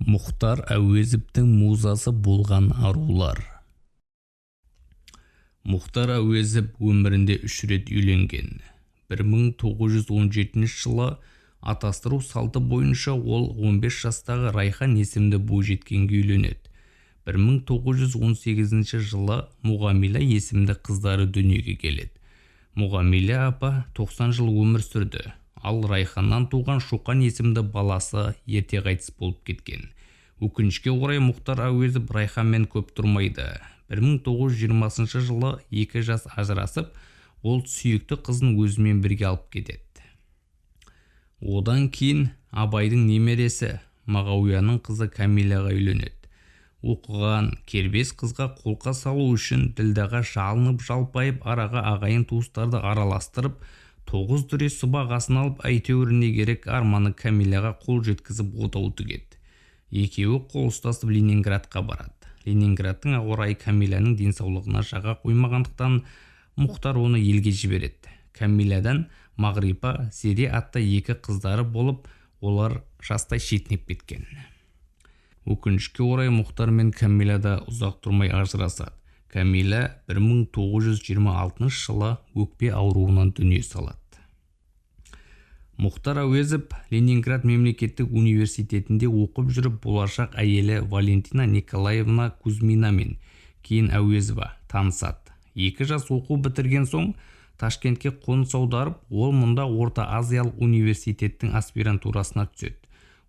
Мұхтар Әуезовтің музасы болған арулар. Мұхтар Әуезов өмірінде үш рет үйленген. 1917 жылы атастыру салты бойынша ол 15 жастағы Райхан есімді бойжеткенге үйленеді. 1918 жылы Мұғамила есімді қыздары дүниеге келеді. Мұғамила апа 90 жыл өмір сүрді. Ал Райханнан туған Шоқан есімді баласы ерте қайтыс болып кеткен. Өкінішке орай, Мұхтар Әуезов Райханмен көп тұрмайды. 1920 жылы екі жас ажырасып, ол сүйікті қызын өзімен бірге алып кетеді. Одан кейін Абайдың немересі Мағауияның қызы Кәмиләға үйленеді. Оқыған, кербез қызға қолқа салу үшін Ділдәға жалынып жалпайып, араға ағайын туыстарды араластырып, тоғыз дүре сыбағасын алып, әйтеуір не керек, арманы Кәмиләға қол жеткізіп, отау тігеді. Екеуі қол ұстасып Ленинградқа барады. Ленинградтың ауа райы Кәмиләнің денсаулығына жаға қоймағандықтан, Мұхтар оны елге жібереді. Кәмиләдан Мағрипа, Зере атты екі қыздары болып, олар жастай шетінеп кеткен. Өкінішке орай, Мұхтар мен Кәмилә да ұзақ тұрмай ажырасады. Кәмилә 1926 жылы өкпе ауруынан дүние салады. Мұхтар Әуезов Ленинград мемлекеттік университетінде оқып жүріп, болашақ әйелі Валентина Николаевна Кузьминамен, кейін Әуезова, танысады. Екі жас оқу бітірген соң Ташкентке қоныс аударып, ол мұнда Орта Азиялық университеттің аспирантурасына түседі.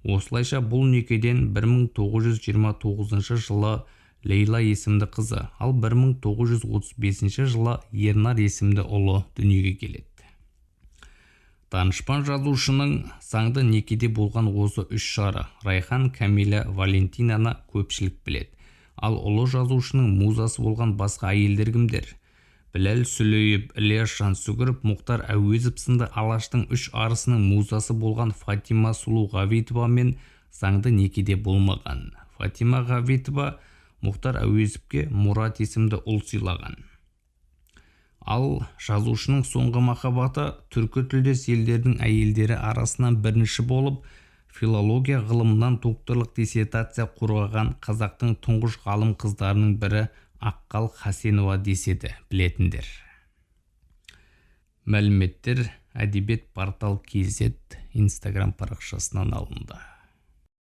Осылайша бұл некеден 1929 жылы Лейла есімді қызы, ал 1935 жылы Ернар есімді ұлы дүниеге келеді. Данышпан жазушының заңды некеде болған осы үш жары Райхан, Кәмилә, Валентинаны көпшілік біледі. Ал ұлы жазушының музасы болған басқа әйелдер кімдер? Біләл Сүлеев, Ілияс Жансүгіров, Мұхтар Әуезов сынды Алаштың үш арысының музасы болған Фатима Сұлу Ғабитовамен заңды некеде болмаған. Фатима Ғабитова Мұхтар Әуезовке Мұрат есімді ұл сыйлаған. Ал жазушының соңғы махаббаты, түркі тілдес елдердің әйелдері арасынан бірінші болып филология ғылымынан докторлық диссертация қорғаған қазақтың тұңғыш ғалым қыздарының бірі Аққал Хасенова деседі білетіндер. Мәліметтер Әдебиет портал kz Инстаграм парақшасынан алынды.